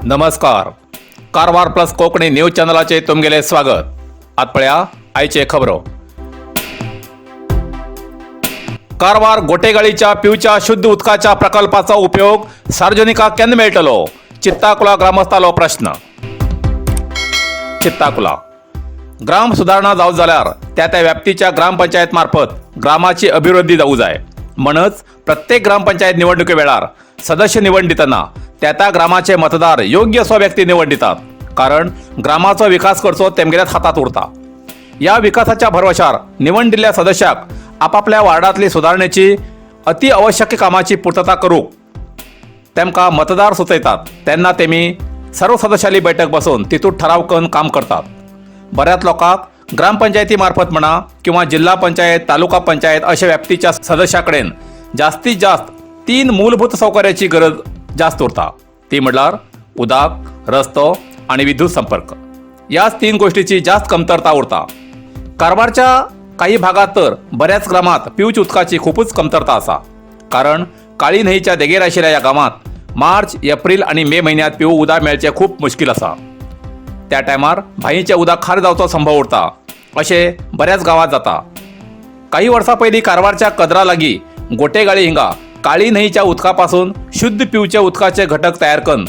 नमस्कार, Karwar plus Konkani news चॅनलाचे तुमगेले स्वागत. आत पळया आयचे खबरो. कारवार गोटेगाळीच्या पिवच्या शुद्ध उदकाच्या प्रकल्पाचो उपयोग सार्वजनिकाक केन्ना मेळटलो, चित्ताकुला ग्रामस्थालो प्रश्न. चित्ताकुला ग्राम सुदारणा जावं जाल्यार त्या त्या व्याप्तीच्या ग्रामपंचायत मार्फत ग्रामाची अभिवृद्धी जावं जाय. म्हणच प्रत्येक ग्रामपंचायत निवडणुके वेळार सदस्य निवड दितना त्या त्या ग्रामाचे मतदार योग्य असो व्यक्ती निवड दितात, कारण ग्रामाचो विकास करचो तेमगेल्याच हातात उरता. या विकासाच्या भरवशार निवड दिल्ल्या सदस्याक आपापल्या वार्डांतली सुदारणेची अति आवश्यक कामाची पूर्तता करूंक तेमकां मतदार सुचयतात, तेन्ना तेमी सर्व सदस्यांली बैठक बसोवन तितूंत ठराव करून काम करतात. बऱ्याच लोकांक ग्रामपंचायती मार्फत म्हणा किंवा जिल्हा पंचायत, तालुका पंचायत अशा व्याप्तीच्या सदस्या कडेन जास्तीत जास्त तीन मूलभूत सौकर्याची गरज जास्त उरता. ती म्हणल्यार उदक, रस्तो आणि विद्युत संपर्क. याच तीन गोष्टीची जास्त कमतरता उरता. कारवारच्या काही भागात तर बऱ्याच ग्रामात पिवच्या उदकाची खूपच कमतरता आसा, कारण काळी न्हंयच्या देगेर आशिल्ल्या ह्या गांवांत मार्च, एप्रिल आणि मे म्हयन्यांत पिवू उदक मेळचें खूब मुश्कील आसा. त्या टायमार भाईचें उदक खार जावचो संभव उरता. अशें बऱ्याच गांवांत जाता. काही वर्सां पयलीं कारवारच्या कदरा लागीं गोटेगाळी हिंगा काळी न्हंयच्या उदका पासून शुद्ध पिवचे उदकाचे घटक तयार करून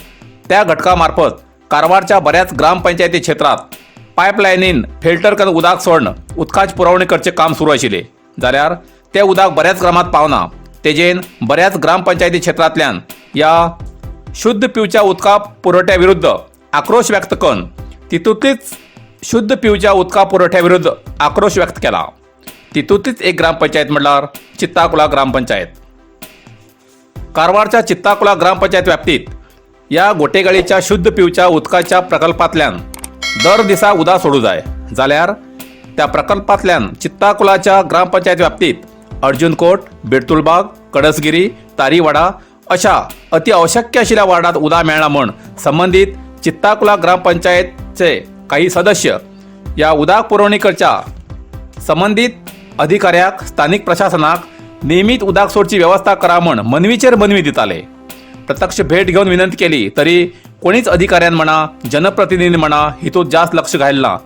त्या घटका मार्फत कारवारच्या बऱ्याच ग्रामपंचायती क्षेत्रात पायपलायनीन फिल्टर करून उदक सोडून उदकाची पुरवणी करचें काम सुरू आशिल्लें. जाल्यार तें उदक बऱ्याच ग्रामात पावना. तेजेन बऱ्याच ग्रामपंचायती क्षेत्रांतल्यान ह्या शुद्ध पिवच्या उदका पुरवठ्या विरुद्ध आक्रोश व्यक्त करून तितूंतलीच शुद्ध पिवच्या उदका पुरवठ्या विरुद्ध आक्रोश व्यक्त केला. तितूंतलीच एक ग्रामपंचायत म्हणल्यार चित्ताकुला ग्रामपंचायत. कारवारच्या चित्ताकुला ग्रामपंचायत व्याप्तीत या गोटेगाळीच्या शुद्ध पिवच्या उदकाच्या प्रकल्पांतल्यान दर दिसा उदक सोडू जाय, जाल्यार त्या प्रकल्पांतल्यान चित्ताकुलाच्या ग्रामपंचायत व्याप्तीत अर्जुनकोट, बिरतुलबाग, कडसगिरी, तारीवाडा अशा अति आवश्यक आशिल्ल्या वार्डात उदक मेळना म्हूण संबंदीत चित्ताकुला ग्रामपंचायतचे काही सदस्य या उदक पुरवणी करच्या संबंदीत अधिकाऱ्याक, स्थानिक प्रशासनाक नियमीत उदक सोडची व्यवस्था करा म्हूण मनवीचेर मनवी दिताले. प्रत्यक्ष भेट घेवन विनंती केली तरी कोणीच अधिकाऱ्यान म्हणा, जनप्रतिनिधी म्हणा, हितूंत जास्त लक्ष घायलें ना,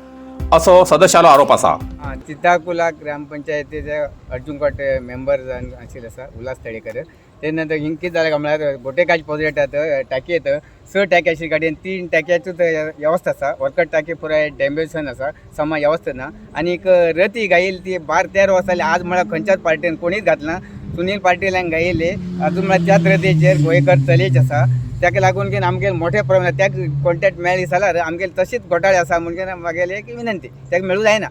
असो सदस्यालो आरोप आसा. आं, चित्ताकुला ग्रामपंचायतीचे अर्जुनकोट मेंबर जावन आशिल्ले आसा उल्हास तळेकर. ते नंतर हिंग कितें जालें काय म्हळ्यार गोटेकाज प्रोजेक्टात टाकी येता, स टाकी आशिल्ली गाडयेन तीन टाकयाचूच वेवस्था आसा. वर्कर टाकी पुराय डॅमेजन आसा, समा वेवस्था ना. आनीक रती घायिल्ली ती 12-13 वर्सां जाली. आज म्हळ्यार खंयच्याच पार्टीन कोणीच घातला. सुनील पाटीलान घायिल्ली, अजून म्हळ्यार त्याच रतीचेर गोंयकर चलयेच आसा. ताका लागून की आमगे मोठे प्रॉब्लेम. त्याक कॉन्टॅक्ट मेळ्ळी जाल्यार आमगेले तशीच घोटाळे आसा म्हणून मागेली एक विनंती. ताका मेळूं जायना.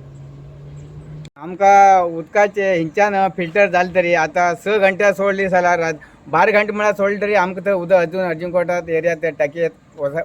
आमकां उदकाचे हिंच्यान फिल्टर जालें तरी आतां 6 घंटे सोडली जाल्यार 12 घंटे म्हळ्यार सोडले तरी आमकां थंय उदक अजून अर्जुनकोटात एरिया त्या टाकयेत,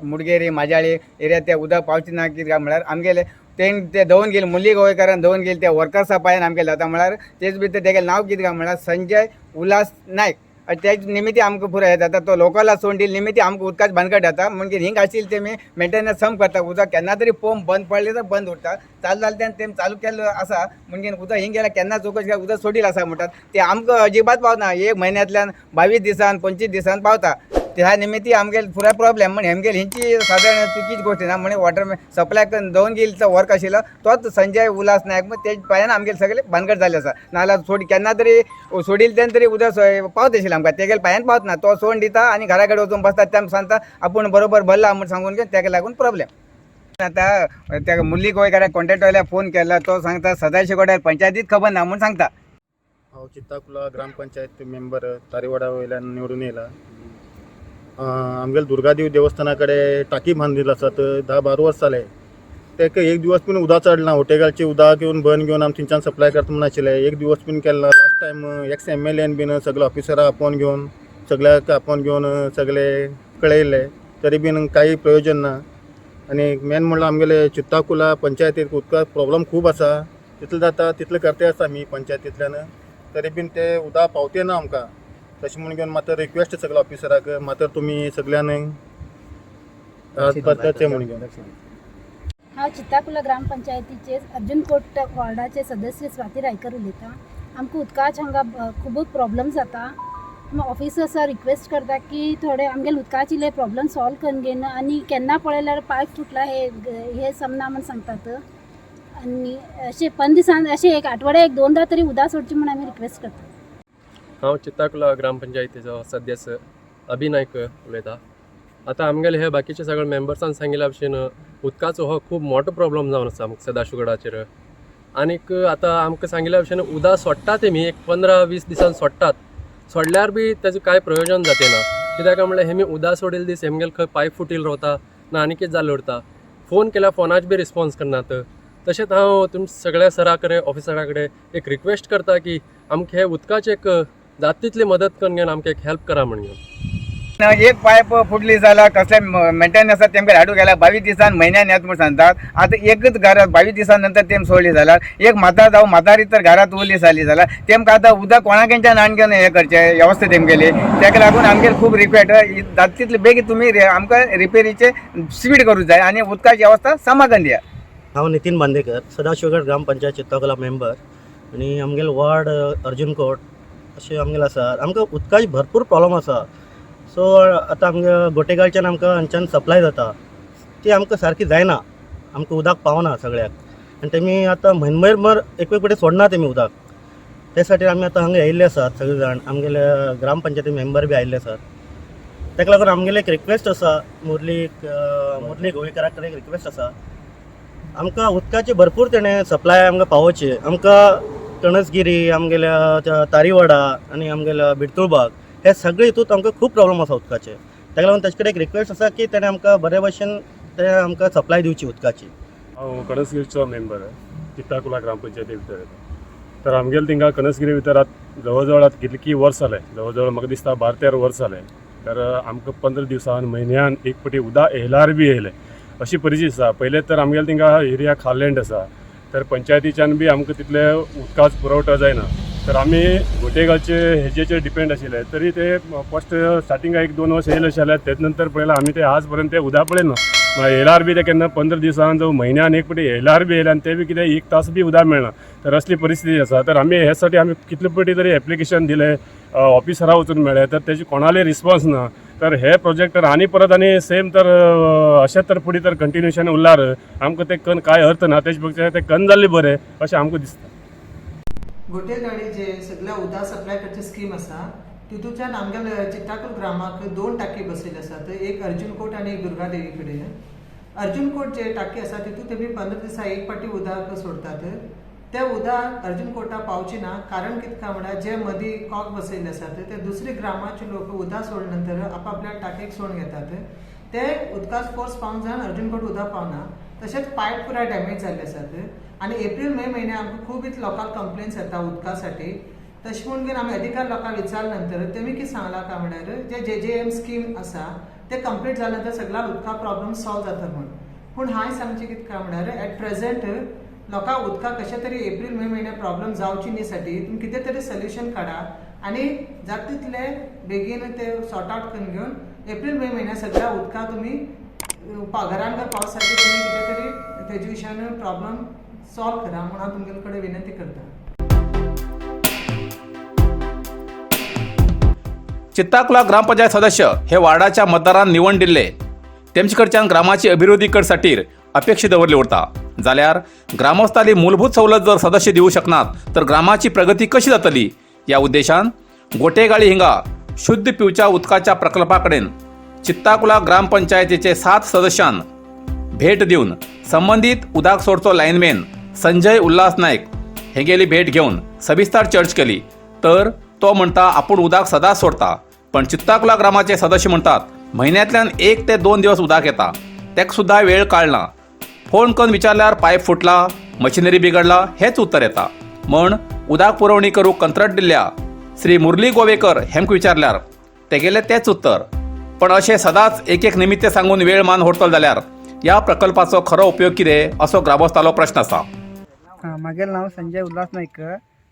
मुडगेरी माजाळी एरिया ते उदक पावचें ना. कित्याक काय म्हळ्यार आमगेले ते दवरून गेले, मुरली गोवेकारान दवरून गेले. ते वर्कर्सा पायान आमगेले जाता. म्हळ्यार तेच भितर तेगेलें नांव कितें काय म्हळ्यार संजय उल्हास नायक. आनी तेज निमित्ती आमकां पुराय जाता. तो लोकला सोडून दिले निमित्ती आमकां उदकाच भानगड जाता. म्हणजे हिंग आशिल्ले तेमी मेंटेनन्स सम करता. उदक केन्ना तरी पंप बंद पडले तर बंद उरता. चालू जालें तेन्ना तेमी चालू केल्लो आसा. म्हणजे उदक हिंग गेल्यार केन्ना चवकशी केल्यार उदक सोडील आसा म्हणटात. ते आमकां अजिबात पावना. एक म्हयन्यांतल्यान 22 दिसान, 25 दिसान पावता. त्या निमित्ती आमगेले पुराय प्रॉब्लेम. म्हण हेमगेले हेंची सादारण चुकीची गोश्ट ना. म्हणजे वॉटर सप्लाय दवरून गेली तो वर्क आशिल्लो तोच संजय उल्हास नायक. मग तेज पायान आमगेले सगळे भानगड जाल्ले आसा. नाजाल्यार सोड केन्ना तरी सोडील तेन्ना तरी उदक पावत आशिल्लें आमकां. तेगेले पायान पावत ना. तो सोडून दिता आनी घरा कडेन वचून बसता. तेम सांगता आपूण बरोबर भरला म्हूण सांगून तेका लागून प्रॉब्लेम. आतां त्या मुरली गोंयकाराक कॉन्ट्रॅक्टवाल्याक फोन केला, तो सांगता सदाशिव गोड्यार पंचायतीत खबर ना म्हूण सांगता. हांव चित्ताकुला ग्रामपंचायत मेंबर, तारीवाडा वयल्यान निवडून येयला. आमगेले दुर्गादेव देवस्थाना कडेन टाकी बांदिल्ली आसा. तर 10-12 वर्स जाले, तेका एक दिवस पूण उदक चडना. होटेगालचे उदक येवन बंद घेवन आमी थंयच्यान सप्लाय करता म्हूण आशिल्ले, एक दिवस पूण केलें ना. लास्ट टायम एक्स एमएलएन बीन सगळे ऑफिसरां आपोवन घेवन, सगळ्याक आपोवन घेवन सगळे कळयल्ले, तरी बीन काही प्रयोजन ना. आनी मेन म्हणल्यार आमगेले चित्ताकुला पंचायतीक उदका प्रॉब्लम खूब आसा. तितलें जाता तितलें करते आसा आमी पंचायतींतल्यान, तरी बीन ते उदक पावते ना आमकां. तशें म्हूण घेवन मात रिक्वेस्ट सगळ्या ऑफिसराक, मात तुमी सगळ्यांनी पद्दत म्हूण घेवन. हांव चित्ताकुला ग्रामपंचायतीचे अर्जुनकोट वॉर्डाचे सदस्य स्वाती रायकर उलयतां. आमकां उदकाच हांगा खूब प्रॉब्लम जाता. ऑफिसर्सा रिक्वेस्ट करता की थोडे आमगेले उदकाचे इल्ले प्रॉब्लम सॉल्व करून घेवन आनी केन्ना पळयल्यार पायप फुटला हे हे समना म्हण सांगतात. आनी अशें 15 दिसान अशें एक आठवड्या एक दोनदा तरी उदक सोडची म्हूण आमी रिक्वेस्ट करता. हांव चित्ताकुला ग्रामपंचायतीचो सदस्य अभिनायक उलयता. आतां आमगेले हे बाकीचे सगळे मेंबर्सान सांगिल्ल्या भशेन उदकाचो हो खूब मोठो प्रॉब्लम जावन आसा आमकां सदाशिवगडाचेर. आनीक आतां आमकां सांगिल्ल्या भशेन उदक सोडटात तेमी एक 15-20 दिसान सोडटात, सोडल्यार बी तेजो कांय प्रयोजन जाते ना. कित्याक काय म्हणल्यार हेमी उदक सोडिल्ले दीस हेमगेले खंय पायप फुटिल्लो रावता ना आनी कितें जाल्लें उरता. फोन केल्यार फोनाचेर बी रिस्पोन्स करनात. तशेंच हांव तुम सगळ्या सरा कडेन ऑफिसरा कडेन एक रिक्वेस्ट करता की आमकां हे उदकाचें एक जाता तितली मदत करून घेवन आमकां एक हेल्प करा म्हण घेवन. एक पायप फुटली जाल्यार कसले मेंटेनन्स आसा तेमकां हाडूंक गेल्यार 22 दिसान म्हयन्यान येता म्हूण सांगतात. आतां एकच घरात 22 दिसान नंतर तेम सोडली जाल्यार एक म्हातार जावं म्हातारी तर घरात उरली जाली जाल्यार तेमकां आतां उदक कोणाकडच्यान आणून हें करचें वेवस्था तेमगेली. तेका लागून आमगेली खूब रिक्वेस्ट, जाता तितले बेगीन तुमी आमकां रिपेरीचे स्पीड करूंक जाय आनी उदकाची वेवस्था सामा करून दिया. हांव नितीन बांदेकर, सदाशिवगड ग्रामपंचायत चित्तकोला मेंबर आनी आमगेलो वॉर्ड अर्जुनकोट अशें आमगेलें आसा. आमकां उदकाची भरपूर प्रॉब्लम आसा. सो आतां आमगे गोटेगालच्यान आमकां हांगच्यान सप्लाय जाता, ती आमकां सारकी जायना, आमकां उदक पावना सगळ्याक. आनी तेमी आतां म्हयन्याभर एक एक फावटी सोडना तेमी उदक. ते साठी आमी आतां हांगा येयल्ले आसात सगळे जाण, आमगेले ग्रामपंचायती मेंबर बी आयिल्ले आसात. ताका लागून आमगेलें एक रिक्वेस्ट आसा, मुरली गोवेकरा कडेन एक रिक्वेस्ट आसा, आमकां उदकाची भरपूर तेणें सप्लाय आमकां पावोवची. आमकां कणसगिरी, आमगेल्या त्या तारीवाडा आनी आमगेल्या बिरतुळबाग हे सगळे हितूंत आमकां खूब प्रॉब्लम आसा उदकाचे. ताका लागून ताचे कडेन एक रिक्वेस्ट आसा की तेणें आमकां बरे भशेन ते आमकां सप्लाय दिवची उदकाची. हांव कणसगिरीचो मेंबर, चित्ताकुला ग्रामपंचायती भितर येता. तर आमगेले थिंगा कणसगिरी भितर आतां जवळ जवळ आतां कितलीं वर्स जालें, जवळ जवळ म्हाका दिसता 12-13 वर्स जालें. तर आमकां 15 दिवसान म्हयन्यान एक फावटी उदक येयल्यार बी येयलें अशी परिस्थिती आसा. पयलें तर आमगेले थिंगा एरिया खारलँड आसा, तर पंचायतीच्यान बी आमकां तितले उदकाचो पुरवठो जायना. तर आमी गोटेगालचे हेजेचेर डिपेंड आशिल्ले. तरी ते फस्ट स्टार्टिंगाक 1-2 वर्स येयले अशें जाल्यार तेज नंतर पळयलां आमी ते आज पर्यंत ते उदक पळयना. येयल्यार बी ते केन्ना 15 दिसान जावं म्हयन्यान एक फावटी येयल्यार बी येयले आनी ते बी कितें एक तास बी उदक मेळना. तर असली परिस्थिती आसा. तर आमी हे साठी आमी कितले फावटी तरी एप्लिकेशन दिलें, ऑफिसरा वचून मेळ्ळे, तर तेजे कोणाले रिस्पोन्स ना. तर हे प्रोजेक्ट तर आनी परत आनी सेम तर अशें तर फुडें तर कंटिन्युएशन उरल्यार आमकां तें कन्न कांय अर्थ ना. तेजे पेक्षा तें कन्न जाल्लें बरें अशें आमकां दिसता. गोटेगाडी जे सगळ्या उदक सप्लाय करची स्कीम आसा, तितूच्यान आमगेले चित्ताकूल ग्रामाक 2 टाकी बसयले आसात, एक अर्जुनकोट आनी एक दुर्गादेवी कडेन. अर्जुनकोट जे टाकी आसा तितूंत तेमी 15 दिसा एक फावटी उदक सोडतात. ते उदक अर्जुनकोटा पावची ना, कारण कितें काय म्हळ्यार जे मदीं कॉक बसयल्ले आसात ते दुसरे ग्रामाचे लोक उदक सोडले नंतर आपापल्या टाकयेक सोडून घेतात. ते उदकाचो फोर्स पावन जावन अर्जुनकोट उदक पावना. तशेंच पायप पुराय डॅमेज जाल्ले आसात आनी एप्रील मे म्हयन्या आमकां खूब इतले लोकांक कंप्लेन्स येता उदका साठी. तशें म्हणून आमी अधिकार लोकांक विचारले नंतर तेमी कितें सांगलां काय म्हळ्यार जे JJM scheme आसा ते कंप्लीट जाल्या नंतर सगळ्या उदका प्रॉब्लम सॉल्व जाता म्हूण. पूण हांवें सांगचें कितें काय म्हळ्यार एट प्रेझेंट लोकांक उदका कशें तरी एप्रील मे म्हयन्या प्रॉब्लम जावची न्ही साठी तुमी कितें तरी सोल्युशन काडा आनी जाता तितले बेगीन ते सॉर्ट आवट करून घेवन एप्रील मे म्हयन्या सगळ्या उदका तुमी घरान घर पावसाची तुमी कितें तरी तेजे विशयान प्रॉब्लम सॉल्व करा म्हूण हांव तुमगे कडेन विनंती करता. चित्ताकुला ग्रामपंचायत सदस्य हे वार्डाच्या मतदारान निवड दिल्ले तेमचे कडच्यान ग्रामाची अभिवृद्धी करसाठी अपेक्षा दवरली उरता. जाल्यार ग्रामस्थाली मूलभूत सवलत जर सदस्य दिवू शकनात तर ग्रामाची प्रगती कशी जातली? या उद्देशान गोटेगाळी हिंगा शुद्ध पिवच्या उदकाच्या प्रकल्पा कडेन चित्ताकुला ग्रामपंचायतीचे 7 सदस्यान भेट दिवन संबंदीत उदक सोडचो लायनमॅन संजय उल्हास नायक हेगेली भेट घेवन सविस्तर चर्च केली. तर तो म्हणटा आपूण उदक सदांच सोडता, पण चित्ताकुला ग्रामाचे सदस्य म्हणटात म्हयन्यांतल्यान 1 ते 2 दिवस उदक येता, तेका सुद्दां वेळ काडना. फोन करून विचारल्यार पायप फुटला, मशिनरी बिगडला हेच उत्तर येता. म्हण उदक पुरवणी करूंक कंत्राट दिल्ल्या श्री मुरली गोवेकर हेमकां विचारल्यार तेगेलें तेच उत्तर. पण अशें सदांच एक एक निमित्य सांगून वेळ मान व्हरतलो जाल्यार ह्या प्रकल्पाचो खरो उपयोग कितें असो ग्रामस्थालो प्रश्न आसा. हां, म्हागेलें नांव संजय उल्हास नायक.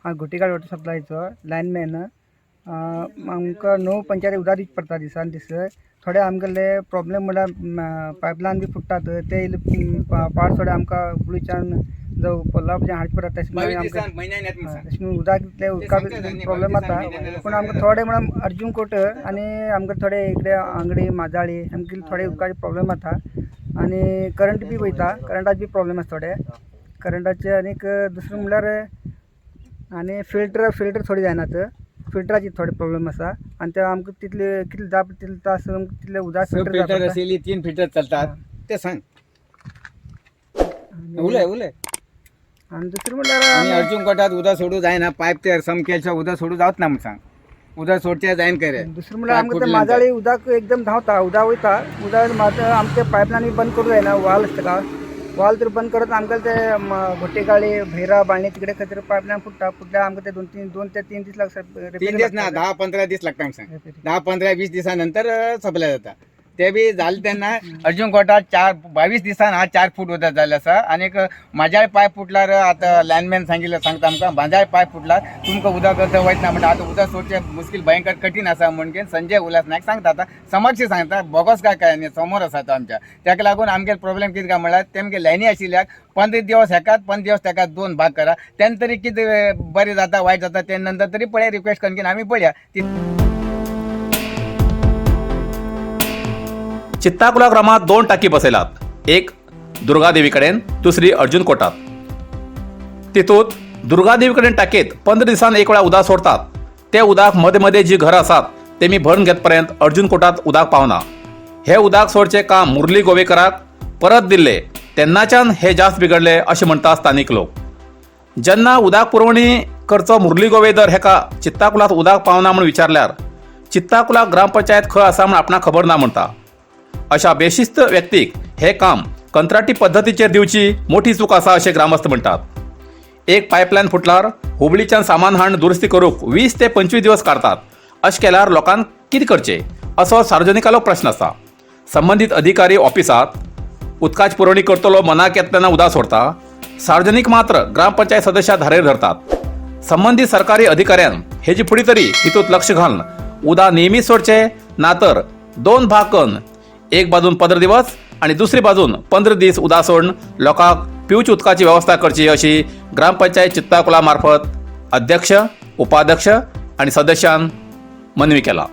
हांव घोटेगाड वॉटर सप्लायचो लायनमॅन. आमकां णव पंचायत उदक दिवचें पडटा दिसान दीस. थोडे आमगेले प्रॉब्लेम म्हणल्यार पायपलायन बी फुट्टात ते इल्ले पाड थोडे आमकां हुबळीच्यान जावं कोल्हापूरच्यान हाडचे पडटा. तशें मागीर आमकां तशें म्हणून उदक इतलें उदका प्रॉब्लेम जाता. पूण आमकां थोडे म्हणल्यार अर्जून कोट आनी आमकां थोडे इकडे आंगडी माजाळी आमकां थोडे उदकाचे प्रॉब्लेम जाता आनी करंट बी वयता. करंटाचे बी प्रॉब्लेम आसा थोडे करंटाचे. आनीक दुसरें म्हणल्यार आनी फिल्टर थोडे जायनात, फिल्टराची थोडे प्रॉब्लेम आसा आनी ते आमकां तितले कितले जाय तितले तास आमकां तितले उदक स फिल्टर फिल्टर आशिल्ली, तीन फिल्टर चलतात ते सांग. उलय उलय. आनी दुसरें म्हणल्यार आनी अर्जून कोटात उदक सोडू जायना, पायप ते सामकें उदक सोडू जावच ना म्हण सांग. उदक सोडचें जायन करे. दुसरें म्हणल्यार आमकां ते माजाळी उदक एकदम धांवता, उदक वयता, उदक मात आमचे पायपलायन बी बंद करूं जायना. वाल आसता, वाल तर बंद करत आमकां ते घोटेगाळी भैरा बाळणी तिकडे खंय तरी पायपलायन फुट्टा. फुटल्यार आमकां ते 2 ते 3 दीस लागता. 3 दीस ना, 10-15 दीस लागता म्हण सांग. 10-15-20 दिसां नंतर सप्लाय जाता. ते बी जालें तेन्ना अर्जून कोटात 4 22 दिसान आज 4 फूट उदक जाल्लें आसा. आनीक म्हाज्याय पायप फुटल्यार आतां लायनमॅन सांगिल्लें सांगता आमकां, म्हाज्याय पायप फुटल्यार तुमकां उदक वयतना म्हणटा आतां उदक सोडचें मुश्कील भयंकर कठीण आसा म्हणून संजय उल्हास नायक सांगता. आतां समक्ष सांगता, बोगस काय काय न्ही, समोर आसा तो आमच्या. ताका लागून आमगे प्रॉब्लेम कितें काय म्हणल्यार तेमगे लायनी आशिल्ल्याक 15 दिवस हेकात, 15 दिवस तेका, दोन भाग करा. तेन्ना तरी कितें बरें जाता वायट जाता ते नंतर तरी पळय रिक्वेस्ट करून आमी पळया ती. चित्ताकुला ग्रामात दोन टाकी बसयलात, एक दुर्गादेवी कडेन, दुसरी अर्जुन कोटात. तितूंत दुर्गादेवी कडेन टाकयेत 15 दिसान एक वेळा उदक सोडतात. ते उदक मदें मदें जी घरां आसात तेमी भरून घेत पर्यंत अर्जुन कोटात उदक पावना. हे उदक सोडचें काम मुरली गोवेकराक परत दिल्ले तेन्नाच्यान हे जास्त बिगडले अशें म्हणटा स्थानीक लोक. जेन्ना उदक पुरवणी करचो मुरली गोवेदर हेका चित्ताकुलात उदक पावना म्हूण विचारल्यार चित्ताकुला ग्रामपंचायत खंय आसा म्हूण आपणाक खबर ना म्हणटा. अशा बेशिस्त व्यक्तीक हे काम कंत्राटी पद्दतीचेर दिवची मोठी चूक आसा अशें ग्रामस्थ म्हणटात. एक पायपलायन फुटल्यार हुबळीच्यान सामान हाडून दुरुस्ती करूंक 20 ते 25 दिवस काडतात. अशें केल्यार लोकांक कितें करचें असो सार्वजनिकालो प्रश्न आसा. संबंदीत अधिकारी ऑफिसात उदकाची पुरवणी करतलो मनाक येता तेन्ना उदक सोडता. सार्वजनिक मात्र ग्रामपंचायत सदस्या धारेर धरतात. संबंदीत सरकारी अधिकाऱ्यान हेजी फुडें तरी हितूंत लक्ष घालून उदक नेहमी सोडचें, ना तर दोन भाग करून एक बाजून 15 दिवस आणि दुसरी बाजून 15 दीस उदक सोडून लोकांक पिवची उदकाची वेवस्था करची अशी ग्रामपंचायत चित्ताकुला मार्फत अध्यक्ष, उपाध्यक्ष आणि सदस्यान मनवी केला.